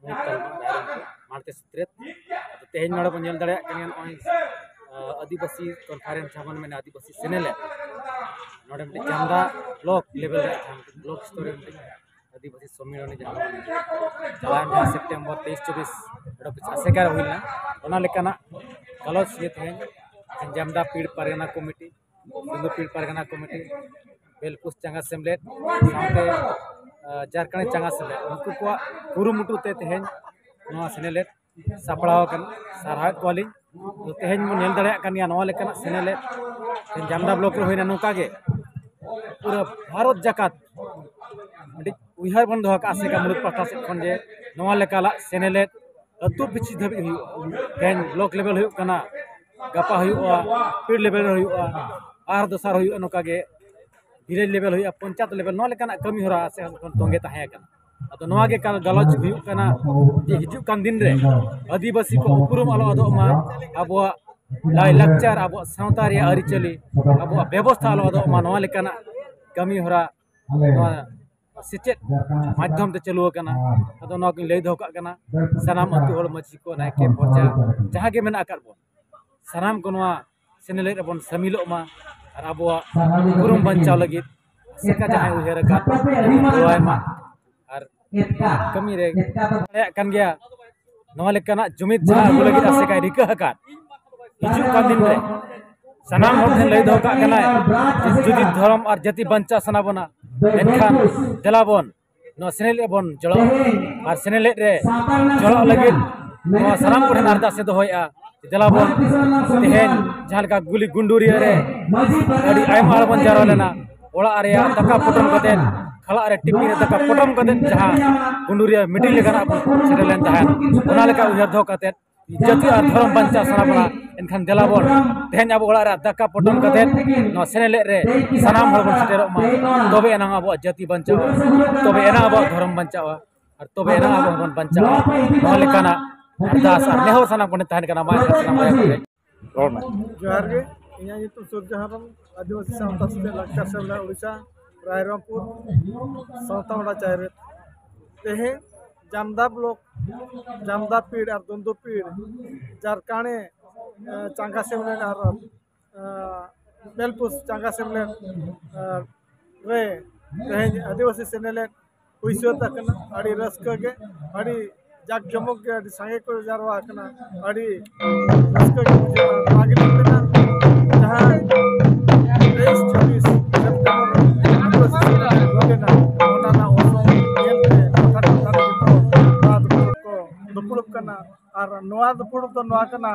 ᱢᱩᱬᱩᱫ ᱛᱟᱞᱢᱟ ᱨᱟᱭᱨᱚᱝᱯᱩᱨ, ᱢᱟᱲᱛᱮ ᱥᱩᱛᱨᱮᱛ᱾ ᱟᱫᱚ ᱛᱮᱦᱮᱧ ᱱᱚᱰᱮ ᱵᱚᱱ ᱧᱮᱞ ᱫᱟᱲᱮᱭᱟᱜ ᱠᱟᱱ ᱜᱮᱭᱟ, ᱱᱚᱜᱼᱚᱭ, ᱟᱹᱫᱤᱵᱟᱹᱥᱤ ᱠᱚᱱᱯᱷᱟᱨᱮᱱᱥ ᱡᱟᱦᱟᱸ ᱵᱚᱱ ᱢᱮᱱᱟ, ᱟᱹᱫᱤᱵᱟᱹᱥᱤ ᱥᱮᱱᱮᱞᱮᱫ, ᱱᱚᱰᱮ ᱢᱤᱫᱴᱮᱱ ᱪᱟᱢᱫᱟ ᱵᱞᱚᱠ ᱞᱮᱵᱮᱞ ᱨᱮ ᱡᱟᱦᱟᱸ ᱢᱤᱫᱴᱮᱱ ᱵᱞᱚᱠ ᱥᱛᱚᱨ ᱨᱮ ᱢᱤᱫᱴᱮᱱ ᱟᱹᱫᱤᱵᱟᱹᱥᱤ ᱥᱚᱢᱢᱮᱞᱚᱱᱤ ᱡᱟᱦᱟᱸ ᱪᱟᱞᱟᱣᱮᱱ ᱡᱟᱦᱟᱸ ᱥᱮᱯᱴᱮᱢᱵᱚᱨ ᱛᱮᱭᱤᱥ ᱪᱚᱵᱵᱤᱥ ᱱᱚᱰᱮ ᱟᱥᱮᱠᱟ ᱨᱮ ᱦᱩᱭ ᱞᱮᱱᱟ, ᱚᱱᱟ ᱞᱮᱠᱟᱱᱟᱜ ᱜᱟᱞᱚᱪ ᱜᱮ ᱛᱮᱦᱮᱧ ᱡᱟᱢᱫᱟ ᱯᱤᱲ ᱯᱟᱨᱜᱟᱱᱟ ᱠᱚᱢᱤᱴᱤ, ᱥᱤᱸᱫᱩᱨ ᱯᱤᱲ ᱯᱟᱨᱜᱟᱱᱟ ᱠᱚᱢᱤᱴᱤ, ᱵᱮᱞᱯᱩᱥ ᱪᱟᱸᱜᱟ ᱥᱮᱢᱞᱮᱫ, ᱥᱟᱶᱛᱮ, ᱟᱸ, ᱡᱷᱟᱲᱠᱷᱚᱸᱰ ᱪᱟᱸᱜᱟ ᱥᱮᱢᱞᱮᱫ, ᱩᱱᱠᱩ ᱠᱚᱣᱟᱜ ᱠᱩᱨᱩᱢᱩᱴᱩ ᱛᱮ ᱛᱮᱦᱮᱧ ᱱᱚᱣᱟ ᱥᱮᱱᱮᱞᱮᱫ ᱥᱟᱯᱲᱟᱣ ᱟᱠᱟᱱᱟ᱾ ᱥᱟᱨᱦᱟᱣᱮᱫ ᱠᱚᱣᱟᱞᱤᱧ᱾ ᱛᱚ, ᱛᱮᱦᱮᱧ ᱵᱚᱱ ᱧᱮᱞ ᱫᱟᱲᱮᱭᱟᱜ ᱠᱟᱱ ᱜᱮᱭᱟ, ᱱᱚᱣᱟ ᱞᱮᱠᱟᱱᱟᱜ ᱥᱮᱱᱮᱞᱮᱫ ᱛᱮᱦᱮᱧ ᱡᱟᱢᱫᱟ ᱵᱞᱚᱠ ᱨᱮ ᱦᱩᱭᱱᱟ᱾ ᱱᱚᱝᱠᱟ ᱜᱮ ᱯᱩᱨᱟᱹ ᱵᱷᱟᱨᱚᱛ ᱡᱟᱠᱟᱛ ᱢᱤᱫᱴᱤᱡ ᱩᱭᱦᱟᱹᱨ ᱵᱚᱱ ᱫᱚᱦᱚ ᱠᱟᱜᱼᱟ ᱟᱥᱮᱠᱟ ᱢᱩᱬᱩᱫ ᱯᱟᱦᱴᱟ ᱥᱮᱫ ᱠᱷᱚᱱ ᱡᱮ ᱱᱚᱣᱟ ᱞᱮᱠᱟᱱᱟᱜ ᱥᱮᱱᱮᱞᱮᱫ ᱟᱹᱛᱩ ᱯᱤᱪᱷᱤ ᱫᱷᱟᱹᱵᱤᱡ ᱦᱩᱭᱩᱜᱼᱟ᱾ ᱛᱮᱦᱮᱧ ᱵᱞᱚᱠ ᱞᱮᱵᱮᱞ ᱦᱩᱭᱩᱜ ᱠᱟᱱᱟ, ᱜᱟᱯᱟ ᱦᱩᱭᱩᱜᱼᱟ, ᱯᱤᱲ ᱞᱮᱵᱮᱞ ᱨᱮ ᱦᱩᱭᱩᱜᱼᱟ, ᱟᱨ ᱫᱚᱥᱟᱨ ᱦᱩᱭᱩᱜᱼᱟ ᱱᱚᱝᱠᱟ ᱜᱮ ᱵᱷᱤᱞᱮᱡᱽ ᱞᱮᱵᱮᱞ ᱦᱩᱭᱩᱜᱼᱟ, ᱯᱚᱧᱪᱟᱭᱮᱛ ᱞᱮᱵᱮᱞ, ᱱᱚᱣᱟ ᱞᱮᱠᱟᱱᱟᱜ ᱠᱟᱹᱢᱤ ᱦᱚᱨᱟ ᱥᱮ ᱛᱚᱸᱜᱮ ᱛᱟᱦᱮᱸ ᱠᱟᱱᱟ᱾ ᱟᱫᱚ ᱱᱚᱣᱟ ᱜᱮ ᱠᱟ-, ᱜᱟᱞᱚᱪ ᱦᱩᱭᱩᱜ ᱠᱟᱱᱟ ᱡᱮ ᱦᱤᱡᱩᱜ ᱠᱟᱱ ᱫᱤᱱ ᱨᱮ ᱟᱹᱫᱤᱵᱟᱹᱥᱤ ᱠᱚ ᱩᱯᱨᱩᱢ ᱟᱞᱚ ᱟᱫᱚᱜ ᱢᱟ, ᱟᱵᱚᱣᱟᱜ ᱞᱟᱭᱼᱞᱟᱠᱪᱟᱨ, ᱟᱵᱚᱣᱟᱜ ᱥᱟᱶᱛᱟ ᱨᱮᱭᱟᱜ ᱟᱹᱨᱤᱪᱟᱹᱞᱤ, ᱟᱵᱚᱣᱟᱜ ᱵᱮᱵᱚᱥᱛᱷᱟ ᱟᱞᱚ ᱟᱫᱚᱜ ᱢᱟ, ᱱᱚᱣᱟ ᱞᱮᱠᱟᱱᱟᱜ ᱠᱟᱹᱢᱤ ᱦᱚᱨᱟ ᱱᱚᱣᱟ ᱥᱮᱪᱮᱫ ᱢᱟᱫᱽᱫᱷᱚᱢ ᱛᱮ ᱪᱟᱹᱞᱩ ᱟᱠᱟᱱᱟ᱾ ᱟᱫᱚ ᱱᱚᱣᱟ ᱠᱚᱧ ᱞᱟᱹᱭ ᱫᱚᱦᱚ ᱠᱟᱜ ᱠᱟᱱᱟ, ᱥᱟᱱᱟᱢ ᱟᱹᱛᱩ ᱦᱚᱲ, ᱢᱟᱹᱡᱷᱤ ᱠᱚ, ᱱᱟᱭᱠᱮ, ᱯᱚᱨᱪᱟ, ᱡᱟᱦᱟᱸ ᱜᱮ ᱢᱮᱱᱟᱜ ᱟᱠᱟᱫ ᱵᱚᱱ, ᱥᱟᱱᱟᱢ ᱠᱚ ᱱᱚᱣᱟ ᱥᱮᱱᱮᱞᱮᱫ ᱨᱮᱵᱚᱱ ᱥᱟᱹᱢᱤᱞᱚᱜ ᱢᱟ ᱟᱨ ᱟᱵᱚᱣᱟᱜ ᱩᱯᱨᱩᱢ ᱵᱟᱧᱪᱟᱣ ᱞᱟᱹᱜᱤᱫ ᱟᱥᱮᱠᱟ ᱡᱟᱦᱟᱸᱭ ᱩᱭᱦᱟᱹᱨ ᱟᱠᱟᱫ, ᱩᱱᱤ ᱵᱚᱱ ᱜᱚᱲᱚᱣᱟᱭ ᱢᱟ᱾ ᱟᱨ ᱠᱟᱹᱢᱤ ᱨᱮ ᱫᱟᱲᱮᱭᱟᱜ ᱠᱟᱱ ᱜᱮᱭᱟ᱾ ᱱᱚᱣᱟ ᱞᱮᱠᱟᱱᱟᱜ ᱡᱩᱢᱤᱫ ᱡᱟᱦᱟᱸ ᱟᱹᱜᱩ ᱞᱟᱹᱜᱤᱫ ᱟᱥᱮᱠᱟᱭ ᱨᱤᱠᱟᱹ ᱟᱠᱟᱫ, ᱦᱤᱡᱩᱜ ᱠᱟᱱ ᱫᱤᱱ ᱨᱮ ᱥᱟᱱᱟᱢ ᱦᱚᱲ ᱴᱷᱮᱱ ᱞᱟᱹᱭ ᱫᱚᱦᱚ ᱠᱟᱜ ᱠᱟᱱᱟᱭ ᱡᱮ ᱡᱩᱫᱤ ᱫᱷᱚᱨᱚᱢ ᱟᱨ ᱡᱟᱹᱛᱤ ᱵᱟᱧᱪᱟᱣ ᱥᱟᱱᱟ ᱵᱚᱱᱟ, ᱮᱱᱠᱷᱟᱱ ᱫᱮᱞᱟ ᱵᱚᱱ ᱱᱚᱣᱟ ᱥᱮᱱᱮᱞᱮᱫ ᱨᱮᱵᱚᱱ ᱡᱚᱲᱟᱣ ᱟᱨ ᱥᱮᱱᱮᱞᱮᱫ ᱨᱮ ᱡᱚᱲᱟᱣ ᱞᱟᱹᱜᱤᱫ ᱱᱚᱣᱟ ᱥᱟᱱᱟᱢ ᱠᱚᱴᱷᱮᱱ ᱟᱨᱫᱟᱥ ᱮ ᱫᱚᱦᱚᱭᱮᱫᱼᱟ᱾ ᱫᱮᱞᱟ ᱵᱚᱱ ᱛᱮᱦᱮᱧ ᱡᱟᱦᱟᱸ ᱞᱮᱠᱟ ᱜᱩᱞᱤ ᱜᱩᱸᱰᱩᱨᱤᱭᱟᱹ ᱨᱮ ᱟᱹᱰᱤ ᱟᱭᱢᱟ ᱦᱚᱲ ᱵᱚᱱ ᱡᱟᱣᱨᱟ ᱞᱮᱱᱟ, ᱚᱲᱟᱜ ᱨᱮᱭᱟᱜ ᱫᱟᱠᱟ ᱯᱚᱴᱚᱢ ᱠᱟᱛᱮᱫ, ᱠᱷᱟᱞᱟᱜ ᱨᱮ ᱴᱤᱯᱤᱱ ᱨᱮ ᱫᱟᱠᱟ ᱯᱚᱴᱚᱢ ᱠᱟᱛᱮᱫ ᱡᱟᱦᱟᱸ ᱜᱩᱸᱰᱩᱨᱤᱭᱟᱹ ᱢᱤᱴᱤᱝ ᱞᱮᱠᱟᱱᱟᱜ ᱵᱚᱱ ᱥᱮᱴᱮᱨ ᱞᱮᱱ ᱛᱟᱦᱮᱸᱫ, ᱚᱱᱟ ᱞᱮᱠᱟ ᱩᱭᱦᱟᱹᱨ ᱫᱚᱦᱚ ᱠᱟᱛᱮᱫ ᱡᱟᱹᱛᱤ ᱟᱨ ᱫᱷᱚᱨᱚᱢ ᱵᱟᱧᱪᱟᱣ ᱥᱟᱱᱟ ᱵᱚᱱᱟ, ᱮᱱᱠᱷᱟᱱ ᱫᱮᱞᱟ ᱵᱚᱱ ᱛᱮᱦᱮᱧ ᱟᱵᱚ ᱚᱲᱟᱜ ᱨᱮ ᱫᱟᱠᱟ ᱯᱚᱴᱚᱢ ᱠᱟᱛᱮᱫ ᱱᱚᱣᱟ ᱥᱮᱱᱮᱞᱮᱫ ᱨᱮ ᱥᱟᱱᱟᱢ ᱦᱚᱲ ᱵᱚᱱ ᱥᱮᱴᱮᱨᱚᱜ ᱢᱟ᱾ ᱛᱚᱵᱮ ᱮᱱᱟᱝ ᱟᱵᱚᱣᱟᱜ ᱡᱟᱹᱛᱤ ᱵᱟᱧᱪᱟᱣᱟ, ᱛᱚᱵᱮ ᱮᱱᱟᱝ ᱟᱵᱚᱣᱟᱜ ᱫᱷᱚᱨᱚᱢ ᱵᱟᱧᱪᱟᱣᱟ᱾ ᱟᱨ ᱛᱚᱵᱮ ᱮᱱᱟᱝ ᱟᱵᱚ ᱦᱚᱸᱵᱚᱱ ᱵᱟᱧᱪᱟᱜᱼᱟ᱾ ᱱᱚᱣᱟ ᱞᱮᱠᱟᱱᱟᱜ ᱟᱨᱫᱟᱥ ᱟᱨ ᱱᱮᱦᱚᱨ ᱥᱟᱱᱟᱢ ᱠᱚ ᱴᱷᱮᱱ ᱛᱟᱦᱮᱱ ᱠᱟᱱᱟ᱾ ᱢᱟ ᱮᱱᱠᱷᱟᱱ ᱥᱟᱱᱟᱢ ᱵᱚᱭᱦᱟ ᱠᱚ ᱴᱷᱮᱱ ᱨᱚᱲ ᱢᱮ᱾ ᱡᱚᱦᱟᱨ ᱜᱮ, ᱤᱧᱟᱹᱜ ᱧᱩᱛᱩᱢ ᱥᱩᱨᱡᱚ ᱦᱮᱢᱵᱨᱚᱢ, ᱟᱹᱫᱤᱵᱟᱹᱥᱤ ᱥᱟᱶᱛᱟ ᱥᱮᱪᱮᱫ ᱞᱟᱠᱪᱟᱨ ᱥᱮᱢᱞᱮᱫ ᱳᱰᱤᱥᱟ, ᱨᱟᱭᱨᱚᱝᱯᱩᱨ, ᱥᱟᱶᱛᱟ ᱢᱚᱲᱟ ᱪᱟᱭᱨᱮᱛ᱾ ᱛᱮᱦᱮᱧ ᱡᱟᱢᱫᱟ ᱵᱞᱚᱠ, ᱡᱟᱢᱫᱟ ᱯᱤᱲ ᱟᱨ ᱫᱩᱱᱫᱩ ᱯᱤᱲ, ᱡᱟᱨᱠᱟᱬᱮ, ᱮ, ᱪᱟᱸᱜᱟ ᱥᱮᱢᱞᱮᱫ ᱟᱨ ᱟᱸ, ᱵᱮᱞᱯᱩᱥ ᱪᱟᱸᱜᱟ ᱥᱮᱢᱞᱮᱫ, ᱟᱸ, ᱨᱮ ᱛᱮᱦᱮᱧ ᱟᱹᱫᱤᱵᱟᱹᱥᱤ ᱥᱮᱱᱮᱞᱮᱫ ᱦᱩᱭ ᱥᱟᱹᱛ ᱟᱠᱟᱱᱟ᱾ ᱟᱹᱰᱤ ᱨᱟᱹᱥᱠᱟᱹ ᱜᱮ, ᱟᱹᱰᱤ ᱡᱟᱠ ᱡᱚᱢᱚᱠ ᱜᱮ, ᱟᱹᱰᱤ ᱥᱟᱸᱜᱮ ᱠᱚ ᱡᱟᱨᱣᱟ ᱟᱠᱟᱱᱟ᱾ ᱟᱹᱰᱤ ᱨᱟᱹᱥᱠᱟᱹ ᱜᱮ ᱵᱩᱡᱷᱟᱹᱜᱼᱟ᱾ ᱱᱚᱣᱟ ᱜᱮᱞᱤᱧ ᱢᱮᱱᱟ, ᱡᱟᱦᱟᱸ ᱛᱮᱭᱤᱥ ᱪᱚᱵᱵᱤᱥ ᱥᱮᱯᱴᱮᱢᱵᱚᱨ ᱟᱹᱫᱤᱵᱟᱹᱥᱤ ᱥᱮᱱᱮᱞᱮᱫ ᱦᱩᱭ ᱞᱮᱱᱟ, ᱚᱱᱟ ᱨᱮᱱᱟᱜ ᱚᱨᱥᱚᱝ ᱧᱮᱞᱛᱮ ᱴᱚᱴᱷᱟ ᱴᱚᱴᱷᱟ ᱨᱮ ᱡᱚᱛᱚ ᱱᱚᱣᱟ ᱫᱩᱯᱲᱩᱵ ᱠᱚ ᱫᱩᱯᱲᱩᱵ ᱠᱟᱱᱟ᱾ ᱟᱨ ᱱᱚᱣᱟ ᱫᱩᱯᱲᱩᱵ ᱫᱚ ᱱᱚᱣᱟ ᱠᱟᱱᱟ,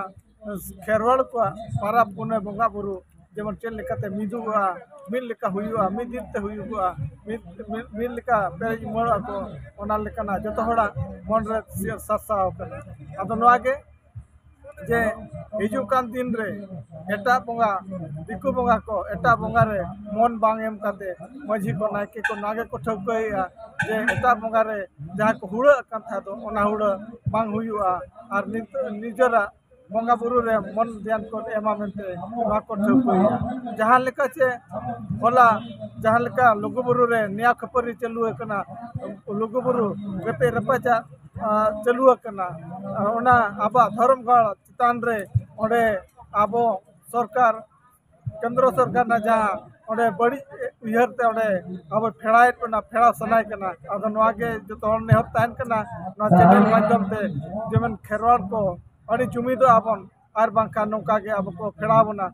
ᱠᱷᱮᱨᱣᱟᱲ ᱠᱚᱣᱟᱜ ᱯᱟᱨᱟᱵᱽ ᱯᱩᱱᱟᱹᱭ ᱵᱚᱸᱜᱟ ᱵᱩᱨᱩ ᱡᱮᱢᱚᱱ ᱪᱮᱫ ᱞᱮᱠᱟᱛᱮ ᱢᱤᱫᱚᱜᱼᱟ, ᱢᱤᱫ ᱞᱮᱠᱟ ᱦᱩᱭᱩᱜᱼᱟ, ᱢᱤᱫ ᱫᱤᱱ ᱛᱮ ᱦᱩᱭᱩᱜᱚᱜᱼᱟ, ᱢᱤᱫ, ᱢᱤᱫ, ᱢᱤᱫ ᱞᱮᱠᱟ ᱯᱮᱨᱮᱡ ᱩᱢᱟᱹᱲᱚᱜ ᱟᱠᱚ, ᱚᱱᱟ ᱞᱮᱠᱟᱱᱟᱜ ᱡᱚᱛᱚ ᱦᱚᱲᱟᱜ ᱢᱚᱱ ᱨᱮ ᱥᱤ-, ᱥᱟᱨᱥᱟᱣ ᱟᱠᱟᱱᱟ᱾ ᱟᱫᱚ ᱱᱚᱣᱟ ᱜᱮ ᱡᱮ ᱦᱤᱡᱩᱜ ᱠᱟᱱ ᱫᱤᱱ ᱨᱮ ᱮᱴᱟᱜ ᱵᱚᱸᱜᱟ, ᱫᱤᱠᱩ ᱵᱚᱸᱜᱟ ᱠᱚ ᱮᱴᱟᱜ ᱵᱚᱸᱜᱟ ᱨᱮ ᱢᱚᱱ ᱵᱟᱝ ᱮᱢ ᱠᱟᱛᱮ ᱢᱟᱹᱡᱷᱤ ᱠᱚ, ᱱᱟᱭᱠᱮ ᱠᱚ ᱱᱚᱣᱟ ᱜᱮᱠᱚ ᱴᱷᱟᱹᱣᱠᱟᱹᱭᱮᱫᱼᱟ ᱡᱮ ᱮᱴᱟᱜ ᱵᱚᱸᱜᱟ ᱨᱮ ᱡᱟᱦᱟᱸ ᱠᱚ ᱦᱩᱲᱟᱹᱜ ᱠᱟᱱ ᱛᱟᱦᱮᱸ ᱫᱚ, ᱚᱱᱟ ᱦᱩᱲᱟᱹ ᱵᱟᱝ ᱦᱩᱭᱩᱜᱼᱟ᱾ ᱟᱨ ᱱᱤᱛ-, ᱱᱤᱡᱮᱨᱟᱜ ᱵᱚᱸᱜᱟ ᱵᱩᱨᱩ ᱨᱮ ᱢᱚᱱ ᱫᱷᱮᱭᱟᱱ ᱠᱚ ᱮᱢᱟ ᱢᱮᱱᱛᱮ ᱱᱚᱣᱟ ᱠᱚ ᱴᱷᱟᱹᱣᱠᱟᱹᱭᱟ᱾ ᱡᱟᱦᱟᱸ ᱞᱮᱠᱟ ᱪᱮ ᱦᱚᱞᱟ ᱡᱟᱦᱟᱸ ᱞᱮᱠᱟ ᱞᱩᱜᱩ ᱵᱩᱨᱩ ᱨᱮ ᱱᱮᱭᱟ ᱠᱷᱟᱹᱯᱟᱹᱨᱤ ᱪᱟᱹᱞᱩ ᱟᱠᱟᱱᱟ, ᱞᱩᱜᱩ ᱵᱩᱨᱩ ᱨᱮᱯᱮᱡ ᱨᱟᱯᱟᱪᱟᱜ, ᱟ, ᱪᱟᱹᱞᱩ ᱟᱠᱟᱱᱟ, ᱚᱱᱟ ᱟᱵᱚᱣᱟᱜ ᱫᱷᱚᱨᱚᱢ ᱜᱟᱲ ᱪᱮᱛᱟᱱ ᱨᱮ ᱚᱸᱰᱮ ᱟᱵᱚ ᱥᱚᱨᱠᱟᱨ, ᱠᱮᱱᱫᱨᱚ ᱥᱚᱨᱠᱟᱨ ᱨᱮᱱᱟᱜ ᱡᱟᱦᱟᱸ ᱚᱸᱰᱮ ᱵᱟᱹᱲᱤᱡ ᱩᱭᱦᱟᱹᱨ ᱛᱮ ᱚᱸᱰᱮ ᱟᱵᱚ ᱯᱷᱮᱲᱟᱭᱮᱫ ᱵᱚᱱᱟ, ᱯᱷᱮᱲᱟᱣ ᱥᱟᱱᱟᱭ ᱠᱟᱱᱟ᱾ ᱟᱫᱚ ᱱᱚᱣᱟ ᱜᱮ ᱡᱚᱛᱚ ᱦᱚᱲ ᱱᱮᱦᱚᱨ ᱛᱟᱦᱮᱱ ᱠᱟᱱᱟ, ᱱᱚᱣᱟ ᱪᱮᱱᱮᱞ ᱢᱟᱫᱽᱫᱷᱚᱢ ᱛᱮ ᱡᱮᱢᱚᱱ ᱠᱷᱮᱨᱣᱟᱲ ᱠᱚ ᱟᱹᱰᱤ ᱡᱩᱢᱤᱫᱚᱜ ᱟᱵᱚᱱ, ᱟᱨ ᱵᱟᱝᱠᱷᱟᱱ ᱱᱚᱝᱠᱟ ᱜᱮ ᱟᱵᱚ ᱠᱚ ᱯᱷᱮᱲᱟᱣ ᱵᱚᱱᱟ᱾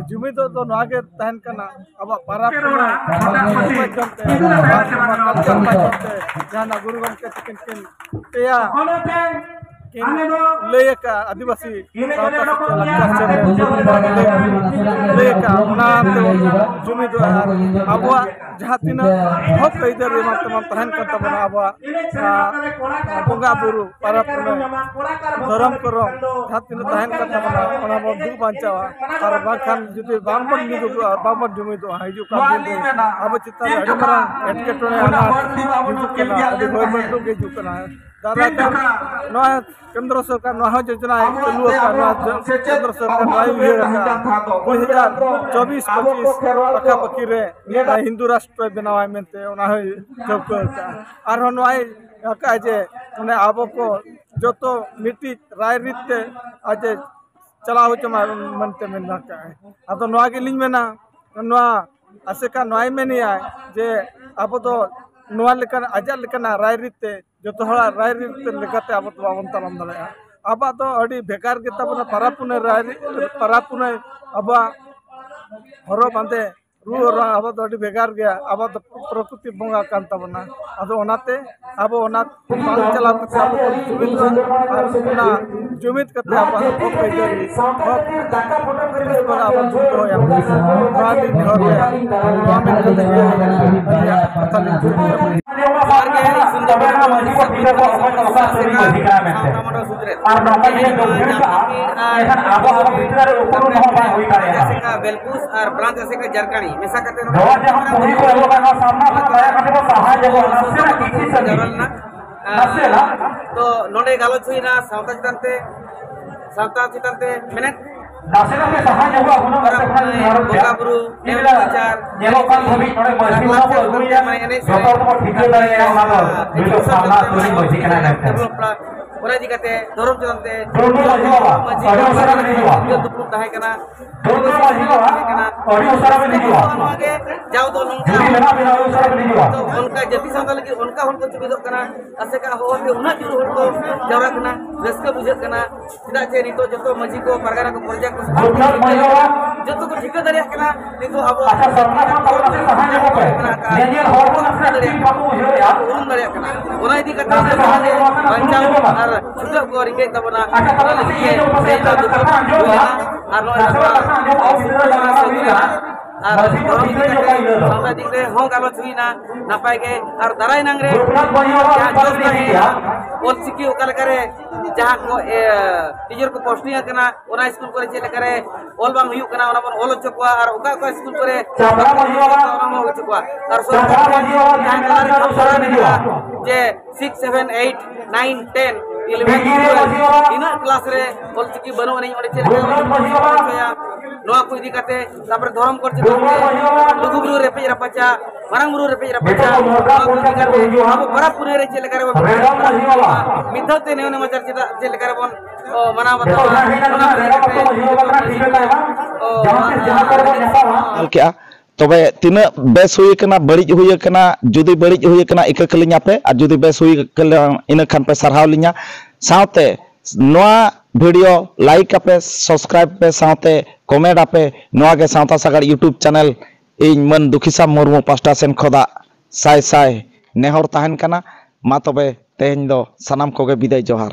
ᱡᱩᱢᱤᱫᱚᱜ ᱫᱚ ᱱᱚᱣᱟ ᱜᱮ ᱛᱟᱦᱮᱱ ᱠᱟᱱᱟ, ᱟᱵᱚᱣᱟᱜ ᱯᱟᱨᱟᱵᱽ ᱯᱩᱱᱟᱹᱭ ᱢᱟᱫᱽᱫᱷᱚᱢ ᱛᱮ, ᱟᱨ ᱱᱚᱣᱟ ᱠᱟᱞᱪᱟᱨ ᱢᱟᱫᱽᱫᱷᱚᱢ ᱛᱮ, ᱡᱟᱦᱟᱱᱟᱜ ᱜᱩᱨᱩ ᱜᱚᱢᱠᱮ ᱛᱟᱹᱠᱤᱱ ᱠᱤᱱ ᱯᱮᱭᱟ ᱠᱤᱱ ᱞᱟᱹᱭ ᱟᱠᱟᱫ, ᱟᱹᱫᱤᱵᱟᱹᱥᱤ ᱥᱟᱶᱛᱟ ᱥᱮᱪᱮᱫ ᱞᱟᱠᱪᱟᱨ ᱥᱮᱢᱞᱮᱫ ᱞᱟᱹᱭ ᱟᱠᱟᱫ, ᱚᱱᱟ ᱛᱮᱵᱚᱱ ᱡᱩᱢᱤᱫᱚᱜᱼᱟ᱾ ᱟᱨ ᱟᱵᱚᱣᱟᱜ ᱡᱟᱦᱟᱸ ᱛᱤᱱᱟᱹᱜ ᱦᱚᱠ ᱟᱹᱭᱫᱟᱹᱨ ᱮᱢᱟᱱ ᱛᱮᱢᱟᱱ ᱛᱟᱦᱮᱱ ᱠᱟᱱ ᱛᱟᱵᱚᱱᱟ, ᱟᱵᱚᱣᱟᱜ, ᱟᱸ, ᱵᱚᱸᱜᱟ ᱵᱩᱨᱩ, ᱯᱚᱨᱚᱵᱽ ᱯᱩᱱᱟᱹᱭ, ᱫᱷᱚᱨᱚᱢ ᱠᱚᱨᱚᱢ ᱡᱟᱦᱟᱸ ᱛᱤᱱᱟᱹᱜ ᱛᱟᱦᱮᱱ ᱠᱟᱱ ᱛᱟᱵᱚᱱᱟ, ᱚᱱᱟ ᱵᱚᱱ ᱫᱩᱜ ᱵᱟᱧᱪᱟᱣᱟ᱾ ᱟᱨ ᱵᱟᱝᱠᱷᱟᱱ ᱡᱩᱫᱤ ᱵᱟᱝᱵᱚᱱ ᱡᱩᱢᱤᱫᱚᱜᱼᱟ, ᱵᱟᱝᱵᱚᱱ ᱡᱩᱢᱤᱫᱚᱜᱼᱟ, ᱦᱤᱡᱩᱜ ᱠᱟᱱ ᱫᱤᱱ ᱨᱮ ᱟᱵᱚ ᱪᱮᱛᱟᱱ ᱨᱮ ᱟᱹᱰᱤ ᱢᱟᱨᱟᱝ ᱮᱴᱠᱮᱴᱚᱬᱮ ᱟᱱᱟᱴ ᱦᱤᱡᱩᱜ ᱠᱟᱱᱟ, ᱟᱹᱰᱤ ᱵᱷᱚᱭ ᱵᱷᱚᱭ ᱦᱤᱡᱩᱜ ᱠᱟᱱᱟ᱾ ᱫᱟᱨᱟᱭ ᱠᱟᱱ ᱱᱚᱣᱟ ᱠᱮᱱᱫᱨᱚ ᱥᱚᱨᱠᱟᱨ ᱱᱚᱣᱟ ᱦᱚᱸ ᱡᱳᱡᱚᱱᱟᱭ ᱪᱟᱹᱞᱩ ᱟᱠᱟᱫ, ᱱᱚᱣᱟ ᱡᱚ-, ᱠᱮᱱᱫᱨᱚ ᱥᱚᱨᱠᱟᱨ ᱱᱚᱣᱟᱭ ᱩᱭᱦᱟᱹᱨ ᱟᱠᱟᱫ, ᱫᱩ ᱦᱟᱡᱟᱨ ᱪᱚᱵᱵᱤᱥ ᱯᱚᱸᱪᱤᱥ ᱯᱟᱠᱷᱟ ᱯᱟᱹᱠᱷᱤ ᱨᱮ ᱱᱤᱭᱟᱹ ᱦᱤᱱᱫᱩ ᱨᱟᱥᱴᱨᱚᱭ ᱵᱮᱱᱟᱣᱟᱭ ᱢᱮᱱᱛᱮ ᱚᱱᱟ ᱦᱚᱸᱭ ᱴᱷᱟᱹᱣᱠᱟᱹ ᱟᱠᱟᱫᱼᱟ᱾ ᱟᱨᱦᱚᱸ ᱱᱚᱣᱟᱭ ᱟᱠᱟᱫᱼᱟ ᱡᱮ ᱚᱱᱮ ᱟᱵᱚ ᱠᱚ ᱡᱚᱛᱚ ᱢᱤᱫᱴᱤᱡ ᱨᱟᱭᱨᱤᱛ ᱛᱮ ᱟᱡ ᱮ ᱪᱟᱞᱟᱣ ᱦᱚᱪᱚ ᱢᱟ ᱢᱮᱱᱛᱮ ᱢᱮᱱ ᱟᱠᱟᱫᱼᱟᱭ᱾ ᱟᱫᱚ ᱱᱚᱣᱟ ᱜᱮᱞᱤᱧ ᱢᱮᱱᱟ, ᱱᱚᱣᱟ ᱟᱥᱮᱠᱟ ᱱᱚᱣᱟᱭ ᱢᱮᱱᱮᱜᱼᱟ ᱡᱮ ᱟᱵᱚ ᱫᱚ ᱱᱚᱣᱟ ᱞᱮᱠᱟᱱ, ᱟᱡᱟᱜ ᱞᱮᱠᱟᱱᱟᱜ ᱨᱟᱭᱨᱤᱛ ᱛᱮ ᱡᱚᱛᱚ ᱦᱚᱲᱟᱜ ᱨᱟᱭᱨᱤᱛ ᱞᱮᱠᱟᱛᱮ ᱟᱵᱚ ᱫᱚ ᱵᱟᱵᱚᱱ ᱛᱟᱲᱟᱢ ᱫᱟᱲᱮᱭᱟᱜᱼᱟ᱾ ᱟᱵᱚᱣᱟᱜ ᱫᱚ ᱟᱹᱰᱤ ᱵᱷᱮᱜᱟᱨ ᱜᱮᱛᱟ ᱵᱚᱱᱟ ᱯᱟᱨᱟᱵᱽ ᱯᱩᱱᱟᱹᱭ ᱨᱟᱭᱨᱤᱛ, ᱯᱟᱨᱟᱵᱽ ᱯᱩᱱᱟᱹᱭ, ᱟᱵᱚᱣᱟᱜ ᱦᱚᱨᱚᱜ ᱵᱟᱸᱫᱮ, ᱨᱩ ᱚᱨᱚᱝ ᱟᱵᱚ ᱫᱚ ᱟᱹᱰᱤ ᱵᱷᱮᱜᱟᱨ ᱜᱮᱭᱟ᱾ ᱟᱵᱚ ᱫᱚ ᱯᱨᱚᱠᱨᱤᱛᱤ ᱵᱚᱸᱜᱟ ᱠᱟᱱ ᱛᱟᱵᱚᱱᱟ᱾ ᱟᱫᱚ ᱚᱱᱟᱛᱮ ᱟᱵᱚ ᱚᱱᱟ ᱵᱟᱝ ᱪᱟᱞᱟᱣ ᱠᱟᱛᱮ ᱟᱵᱚ ᱵᱚᱱ ᱡᱩᱢᱤᱫᱚᱜᱼᱟ ᱟᱨ ᱚᱱᱟ ᱡᱩᱢᱤᱫ ᱠᱟᱛᱮ ᱟᱵᱚᱣᱟᱜ ᱦᱚᱠ ᱟᱹᱭᱫᱟᱹᱨᱤ, ᱦᱚᱠ ᱡᱤᱱᱤᱥ ᱠᱚᱫᱚ ᱟᱵᱚ ᱵᱚᱱ ᱫᱚᱦᱚᱭᱟ᱾ ᱱᱚᱣᱟ ᱞᱤᱧ ᱱᱮᱦᱚᱨ ᱞᱮᱫᱟ, ᱱᱚᱣᱟ ᱢᱮᱱ ᱠᱟᱛᱮ ᱜᱮ ᱟᱹᱞᱤᱧᱟᱜ ᱠᱟᱛᱷᱟ ᱞᱤᱧ ᱢᱩᱪᱟᱹᱫ ᱠᱮᱫᱟ᱾ ᱡᱚᱦᱟᱨ ᱜᱮ, ᱤᱧ ᱥᱩᱱᱫᱚᱨ ᱢᱩᱨᱢᱩ, ᱢᱟᱹᱡᱷᱤ ᱵᱟᱵᱟ ᱵᱤᱨᱟᱴ ᱵᱟᱵᱟ ᱥᱟᱶᱛᱟ ᱢᱟᱹᱡᱷᱤ ᱠᱟᱱᱟ ᱢᱮᱱᱛᱮ᱾ ᱟᱨ ᱱᱚᱝᱠᱟ ᱡᱩᱫᱤ ᱵᱚᱱ ᱵᱷᱤᱲ ᱠᱟᱜᱼᱟ, ᱮᱱᱠᱷᱟᱱ ᱟᱵᱚ ᱠᱚ ᱵᱷᱤᱛᱨᱤ ᱨᱮ ᱩᱯᱨᱩᱢ ᱦᱚᱸ ᱵᱟᱝ ᱦᱩᱭ ᱫᱟᱲᱮᱭᱟᱜᱼᱟ᱾ ᱵᱮᱞᱯᱩᱥ ᱟᱨ ᱵᱨᱟᱧᱪ ᱟᱥᱮᱠᱟ ᱡᱟᱨᱠᱟᱬᱤ ᱢᱮᱥᱟ ᱠᱟᱛᱮ ᱱᱚᱣᱟ ᱡᱟᱦᱟᱸ ᱠᱩᱲᱤ ᱠᱚ ᱮᱦᱚᱵ ᱟᱠᱟᱱᱟ, ᱥᱟᱢᱱᱟ ᱠᱷᱚᱱ ᱫᱟᱭᱟ ᱠᱟᱛᱮ ᱵᱚ ᱥᱟᱦᱟ ᱧᱚᱜᱚᱜᱼᱟ, ᱱᱟᱥᱮᱱᱟᱜ ᱠᱤᱪᱷᱩ ᱥᱟᱺᱜᱤᱧ᱾ ᱡᱟᱣᱨᱟ ᱞᱮᱱᱟ᱾ ᱱᱟᱥᱮᱱᱟᱜ᱾ ᱛᱚ ᱱᱚᱰᱮ ᱜᱟᱞᱚᱪ ᱦᱩᱭᱱᱟ ᱥᱟᱶᱛᱟ ᱪᱮᱛᱟᱱ ᱛᱮ, ᱥᱟᱶᱛᱟ ᱪᱮᱛᱟᱱ ᱛᱮ ᱢᱮᱱᱮᱫ ᱱᱟᱥᱮᱱᱟᱜ ᱯᱮ ᱥᱟᱦᱟ ᱧᱚᱜᱚᱜᱼᱟ, ᱦᱩᱱᱟᱹᱝ ᱟᱯᱮ ᱠᱷᱚᱱᱟᱜ ᱞᱤᱧ ᱱᱮᱦᱚᱨᱚᱜ ᱜᱮᱭᱟ᱾ ᱵᱚᱸᱜᱟ ᱵᱩᱨᱩ, ᱤᱧ ᱞᱟᱹᱭᱟ, ᱵᱤᱪᱟᱨ, ᱧᱮᱞᱚᱜ ᱠᱟᱱ ᱫᱷᱟᱹᱵᱤᱡ ᱱᱚᱰᱮ ᱢᱟᱹᱡᱷᱤ ᱵᱟᱵᱟ ᱵᱚ ᱟᱹᱜᱩᱭᱮᱭᱟ, ᱢᱟᱱᱮ ᱮᱱᱮᱡ ᱡᱚᱛᱚ ᱦᱚᱲ ᱛᱮᱵᱚ ᱴᱷᱤᱠᱟᱹ ᱫᱟᱲᱮᱭᱟᱜᱼᱟ, ᱚᱱᱟ ᱫᱚ ᱱᱤᱛᱚᱜ ᱥᱟᱢᱱᱟ ᱟᱹᱛᱩ ᱨᱤᱱ ᱢᱟᱹᱡᱷᱤ ᱠᱟᱱᱟᱭ ᱢᱮᱱᱛᱮ᱾ ᱚᱱᱟ ᱤᱫᱤ ᱠᱟᱛᱮ ᱫᱷᱚᱨᱚᱢ ᱪᱮᱛᱟᱱ ᱛᱮ ᱴᱩᱰᱩ ᱢᱟᱹᱡᱷᱤ ᱵᱟᱵᱟ, ᱢᱟᱹᱡᱷᱤ ᱟᱹᱰᱤ ᱩᱥᱟᱹᱨᱟ ᱵᱮᱱ ᱦᱤᱡᱩᱜᱼᱟ᱾ ᱫᱩᱯᱲᱩᱵ ᱛᱟᱦᱮᱸ ᱠᱟᱱᱟ᱾ ᱴᱩᱰᱩ ᱢᱟᱹᱡᱷᱤ ᱵᱟᱵᱟ, ᱛᱟᱦᱮᱸ ᱠᱟᱱᱟ᱾ ᱟᱹᱰᱤ ᱩᱥᱟᱹᱨᱟ ᱵᱮᱱ ᱦᱤᱡᱩᱜᱼᱟ᱾ ᱱᱚᱣᱟ ᱜᱮ ᱡᱟᱣ ᱫᱚ ᱱᱚᱝᱠᱟ ᱡᱩᱫᱤ ᱢᱮᱱᱟᱜ ᱵᱮᱱᱟ, ᱟᱹᱰᱤ ᱩᱥᱟᱹᱨᱟ ᱵᱮᱱ ᱦᱤᱡᱩᱜᱼᱟ᱾ ᱛᱚ ᱚᱱᱠᱟ ᱡᱟᱹᱛᱤ ᱥᱟᱶᱛᱟ ᱞᱟᱹᱜᱤᱫ ᱚᱱᱠᱟ ᱦᱚᱲ ᱠᱚ ᱡᱩᱢᱤᱫᱚᱜ ᱠᱟᱱᱟ, ᱟᱥᱮᱠᱟ ᱦᱚᱦᱚ ᱛᱮ ᱩᱱᱟᱹᱜ ᱡᱳᱨ ᱦᱚᱲ ᱠᱚ ᱡᱟᱣᱨᱟ ᱠᱟᱱᱟ, ᱨᱟᱹᱥᱠᱟᱹ ᱵᱩᱡᱷᱟᱹᱜ ᱠᱟᱱᱟ᱾ ᱪᱮᱫᱟᱜ ᱪᱮ ᱱᱤᱛᱚᱜ ᱡᱚᱛᱚ ᱢᱟᱹᱡᱷᱤ ᱠᱚ, ᱯᱟᱨᱜᱟᱱᱟ ᱠᱚ, ᱯᱚᱨᱡᱟ ᱠᱚ ᱜᱚᱯᱱᱟᱛ ᱢᱟᱹᱡᱷᱤ ᱵᱟᱵᱟ, ᱡᱚᱛᱚ ᱠᱚ ᱴᱷᱤᱠᱟᱹ ᱫᱟᱲᱮᱭᱟᱜ ᱠᱟᱱᱟ ᱱᱤᱛᱚᱜ ᱟᱵᱚ ᱟᱪᱪᱷᱟ, ᱥᱚᱨᱠᱟᱨ ᱠᱷᱚᱱ ᱛᱟᱦᱚᱞᱮ ᱱᱟᱥᱮ ᱥᱟᱦᱟ ᱧᱚᱜᱚᱜ ᱯᱮ᱾ ᱧᱮᱧᱮᱞ ᱦᱚᱲ ᱠᱚ ᱱᱟᱥᱮᱱᱟᱜ ᱴᱷᱤᱠ ᱵᱟᱠᱚ ᱵᱩᱡᱷᱟᱹᱣᱮᱫᱼᱟ᱾ ᱩᱨᱩᱢ ᱫᱟᱲᱮᱭᱟᱜ ᱠᱟᱱᱟ᱾ ᱚᱱᱟ ᱤᱫᱤ ᱠᱟᱛᱮ ᱱᱟᱥᱮ ᱥᱟᱦᱟ ᱧᱚᱜᱚᱜ ᱠᱷᱟᱱ ᱵᱟᱧᱪᱟᱣ ᱥᱩᱵᱤᱫᱷᱟ ᱠᱚᱜᱼᱟ᱾ ᱟᱨ ᱪᱷᱩᱴᱟᱹᱣ ᱠᱚ ᱨᱤᱠᱟᱹᱭᱮᱫ ᱛᱟᱵᱚᱱᱟ᱾ ᱟᱪᱪᱷᱟ, ᱛᱟᱦᱚᱞᱮ ᱚᱱᱟ ᱞᱟᱹᱜᱤᱫ ᱱᱟᱥᱮ ᱛᱮ ᱤᱭᱟᱹ ᱛᱮᱦᱮᱧ ᱫᱚ ᱠᱟᱛᱷᱟ ᱫᱩᱯᱲᱩᱵ ᱟᱸᱡᱚᱢ ᱦᱩᱭ ᱢᱮ᱾ ᱞᱮᱱᱟ᱾ ᱟᱨ ᱱᱚᱜᱼᱚᱭ ᱱᱟᱥᱮ ᱱᱚᱝᱠᱟ ᱠᱟᱛᱷᱟ ᱟᱸᱡᱚᱢ ᱥᱟᱹᱜᱩᱱ ᱚᱥᱩᱵᱤᱫᱷᱟ ᱮᱱᱟ᱾ ᱡᱟᱦᱟᱸ ᱦᱩᱭ ᱮᱱᱟ᱾ ᱥᱟᱶᱛᱟ ᱤᱫᱤ ᱠᱟᱛᱮ ᱦᱚᱸ ᱜᱟᱞᱚᱪ ᱦᱩᱭᱱᱟ, ᱱᱟᱯᱟᱭ ᱜᱮ᱾ ᱟᱨ ᱫᱟᱨᱟᱭ ᱱᱟᱝ ᱨᱮ ᱡᱟᱦᱟᱸ ᱡᱚᱥ ᱛᱟᱦᱮᱸᱭᱮᱱᱟ, ᱚᱞᱪᱤᱠᱤ ᱚᱠᱟ ᱞᱮᱠᱟᱨᱮ ᱡᱟᱦᱟᱸ ᱠᱚ, ᱮ, ᱴᱤᱪᱟᱨ ᱠᱚ ᱯᱳᱥᱴᱤᱝ ᱟᱠᱟᱱᱟ, ᱚᱱᱟ ᱥᱠᱩᱞ ᱠᱚᱨᱮ ᱪᱮᱫ ᱞᱮᱠᱟᱨᱮ ᱚᱞ ᱵᱟᱝ ᱦᱩᱭᱩᱜ ᱠᱟᱱᱟ, ᱚᱱᱟ ᱵᱚᱱ ᱚᱞ ᱦᱚᱪᱚ ᱠᱚᱣᱟ᱾ ᱟᱨ ᱚᱠᱟ ᱚᱠᱟ ᱥᱠᱩᱞ ᱠᱚᱨᱮ ᱚᱱᱟ ᱵᱚᱱ ᱚᱞ ᱦᱚᱪᱚ ᱠᱚᱣᱟ᱾ ᱟᱨ ᱥᱚᱨᱠᱟᱨ ᱡᱟᱦᱟᱸ ᱠᱟᱛᱷᱟ ᱨᱮ ᱠᱟᱛᱷᱟ ᱢᱮᱱᱟᱜᱼᱟ ᱡᱮ ᱥᱤᱠᱥ, ᱥᱮᱵᱷᱮᱱ, ᱮᱭᱤᱴ, ᱱᱟᱭᱤᱱ, ᱴᱮᱱ, ᱤᱞᱮᱵᱷᱮᱱ, ᱴᱩᱭᱮᱞᱵᱷ, ᱤᱱᱟᱹᱜ ᱠᱞᱟᱥ ᱨᱮ ᱚᱞᱪᱤᱠᱤ ᱵᱟᱹᱱᱩᱜ ᱟᱹᱱᱤᱡ, ᱚᱸᱰᱮ ᱪᱮᱫ ᱞᱮᱠᱟ ᱚᱞ ᱦᱚᱪᱚᱭᱟ? ᱱᱚᱣᱟ ᱠᱚ ᱤᱫᱤ ᱠᱟᱛᱮ, ᱛᱟᱨᱯᱚᱨᱮ ᱫᱷᱚᱨᱚᱢ ᱠᱚᱨ ᱪᱮᱛᱟᱱ ᱛᱮ ᱞᱩᱜᱩ ᱵᱩᱨᱩ ᱨᱮᱯᱮᱡ ᱨᱟᱯᱟᱪᱟᱜ, ᱢᱟᱨᱟᱝ ᱵᱩᱨᱩ ᱨᱮᱯᱮᱡ ᱨᱟᱯᱟᱪᱟᱜ, ᱱᱚᱣᱟ ᱠᱚ ᱤᱫᱤ ᱠᱟᱛᱮ ᱟᱵᱚ ᱯᱚᱨᱚᱵᱽ ᱯᱩᱱᱟᱹᱭ ᱨᱮ ᱪᱮᱫ ᱞᱮᱠᱟ ᱨᱮᱵᱚᱱ ᱢᱤᱫ ᱫᱷᱟᱣ ᱛᱮ ᱱᱮᱣ ᱱᱮᱢᱟᱪᱟᱨ ᱪᱮᱫᱟᱜ ᱪᱮᱫ ᱞᱮᱠᱟ ᱨᱮᱵᱚᱱ, ᱚ, ᱢᱟᱱᱟᱣ ᱵᱟᱛᱟᱣᱟ, ᱚᱱᱟ ᱠᱚ ᱤᱫᱤ ᱠᱟᱛᱮ ᱢᱟᱹᱡᱷᱤ ᱠᱚ, ᱚ, ᱧᱮᱞ ᱠᱮᱜᱼᱟ᱾ ᱛᱚᱵᱮ ᱛᱤᱱᱟᱹᱜ ᱵᱮᱥ ᱦᱩᱭ ᱟᱠᱟᱱᱟ, ᱵᱟᱹᱲᱤᱡ ᱦᱩᱭ ᱟᱠᱟᱱᱟ, ᱡᱩᱫᱤ ᱵᱟᱹᱲᱤᱡ ᱦᱩᱭ ᱟᱠᱟᱱᱟ, ᱤᱠᱟᱹ ᱠᱟᱹᱞᱤᱧᱟ ᱯᱮ, ᱟᱨ ᱡᱩᱫᱤ ᱵᱮᱥ ᱦᱩᱭ ᱟᱠᱟᱱᱟ, ᱤᱱᱟᱹ ᱠᱷᱟᱱ ᱯᱮ ᱥᱟᱨᱦᱟᱣ ᱞᱤᱧᱟ᱾ ᱥᱟᱶᱛᱮ ᱱᱚᱣᱟ video like ᱟᱯᱮ, subscribe ᱯᱮ, ᱥᱟᱶᱛᱮ comment ᱟᱯᱮ᱾ ᱱᱚᱣᱟ ᱜᱮ ᱥᱟᱶᱛᱟ ᱥᱟᱜᱟᱲ YouTube channel ᱤᱧ ᱢᱟᱹᱱ ᱫᱩᱠᱷᱤᱥᱟᱢ ᱢᱩᱨᱢᱩ ᱯᱟᱦᱴᱟ ᱥᱮᱱ ᱠᱷᱚᱱᱟᱜ ᱥᱟᱭ ᱥᱟᱭ ᱱᱮᱦᱚᱨ ᱛᱟᱦᱮᱱ ᱠᱟᱱᱟ᱾ ᱢᱟ ᱛᱚᱵᱮ ᱛᱮᱦᱮᱧ ᱫᱚ ᱥᱟᱱᱟᱢ ᱠᱚᱜᱮ ᱵᱤᱫᱟᱹᱭ, ᱡᱚᱦᱟᱨ᱾